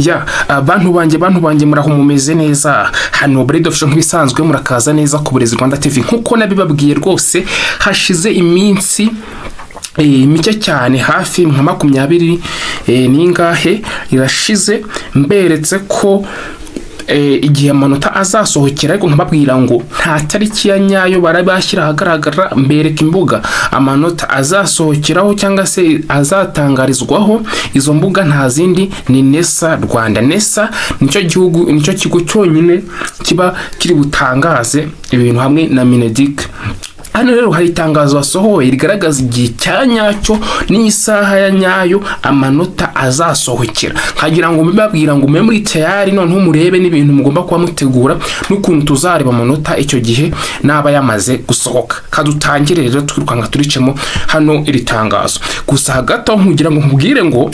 Ya bantu banjye, bantu banjye, muraho, mumeze neza? Hano Bread Official nk'ibisanzwe, murakaza neza ku Burezi Rwanda TV. Nkuko nabibabwiye rwose, hashize iminsi mike cyane, hafi nka 20 n'ingahe irashize, mberetse ko igihe amanota azasohokera, ariko nkababwira ngo nta tariki ya nyayo bari bashyira ahagaragara. Mbereka imbuga amanota azasohokeraho cyangwa se azatangarizwaho. Izo mbuga nta zindi, ni NESA Rwanda. NESA nicyo gihugu, nicyo kigo cyonyine kiba kiri butangaze ibintu hamwe na MINEDUC. Hano rero hari itangazo wasohoye rigaragaza igihe cya nyacyo n'isaha ya nyayo amanota azasohokera, nkagira ngo mbibabwira ngo mube muri tayari, noneho murebe n'ibintu mugomba kuba mutegura n'ukuntu tuzareba amanota icyo gihe naba yamaze gusohoka. Kadutangire rero twirukanka turicemo hano iri tangazo. Gusa hagati aho nkugira ngo nkubwire ngo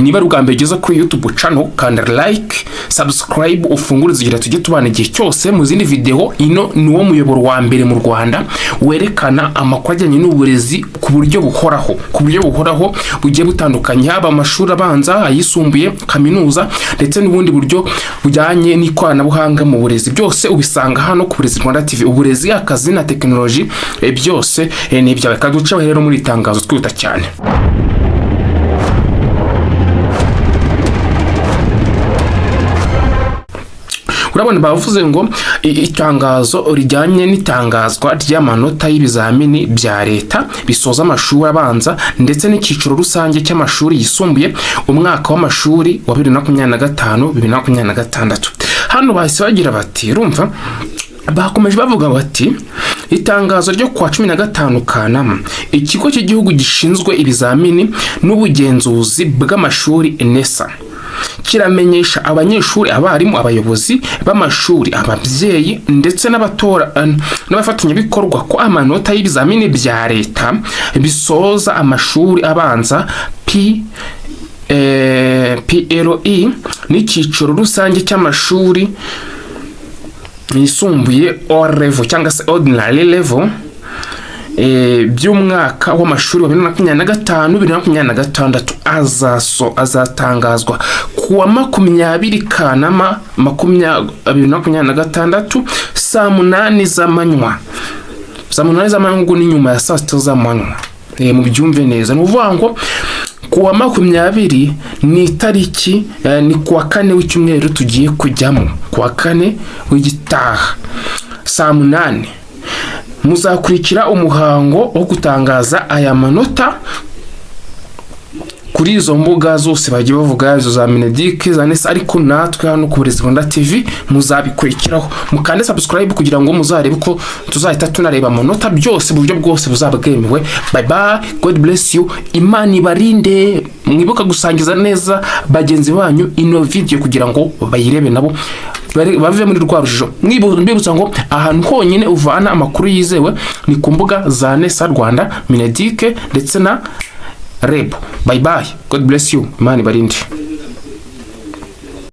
niba ari ubwa mbere ugeze kuri YouTube channel, kanda like, subscribe, ufungure zigira tujye tubana igihe cyose mu zindi video. Ino ni wo muyoboro wa mbere mu Rwanda werekana amakuru ajyanye n'uburezi ku buryo buhoraho, ku buryo buhoraho bugiye butandukanye, haba amashuri abanza, ayisumbuye, kaminuza, ndetse n'ubundi buryo bujyanye n'ikoranabuhanga mu burezi. Byose ubisanga hano ku Burezi Rwanda TV. Uburezi, akazi na tekinoloji, byose ni ibyawe. Kaduce rero muri itangazo twihuta cyane. Urabona bavuze ngo itangazo rijyanye n'itangazwa ry'amanota y'ibizamini bya leta bisoza amashuri abanza ndetse n'icyiciro rusange cy'amashuri yisumbuye, umwaka w'amashuri wa 2025 2026. Hano bahise bagira bati, urumva bakomeje bavuga bati: "Itangazo ryo kuwa 15 Kanama, Ikigo cy'Igihugu gishinzwe ibizamini n'ubugenzuzi bw'amashuri, NESA, kiramenyesha abanyeshuri, abarimu, abayobozi b'amashuri, ababyeyi ndetse n'abatora n'abafatanyabikorwa ko amanota y'ibizamini bya leta bisoza amashuri abanza PLE n'icyiciro rusange cy'amashuri yisumbuye, O level cyangwa se ordinary level, by'umwaka w'amashuri wa 2025 2026 azatangazwa ku wa 20 Kanama 2026 saa 8 z'amanywa." Saa 8 z'amanywa, ubwo ni nyuma ya saa 6 z'amanywa. Mubyumve neza, ni ukuvuga ngo ku wa 20 ni itariki ni ku wa kane w'icyumweru tugiye kujyamo, ku wa kane w'igitaha saa 8 muzakurikira umuhango wo gutangaza aya manota kuri izo mbuga zose bagiye bavuga, izo za MINEDUC, za NESA, ariko natwe hano ku Burezi Rwanda TV muzabikurikiraho. Mukande subscribe kugira ngo muzarebe uko tuzahita tunareba amanota byose mu buryo bwose buzaba bwemewe. Bye bye, God bless you, Imana ibarinde. Mwibuka gusangiza neza bagenzi banyu ino video kugira ngo bayirebe nabo bave muri rwa rujijo. Mbibutsa ngo ahantu honyine uvana amakuru yizewe ni ku mbuga za NESA Rwanda, MINEDUC ndetse na REB. Bye bye, God bless you, Imana ibarinde.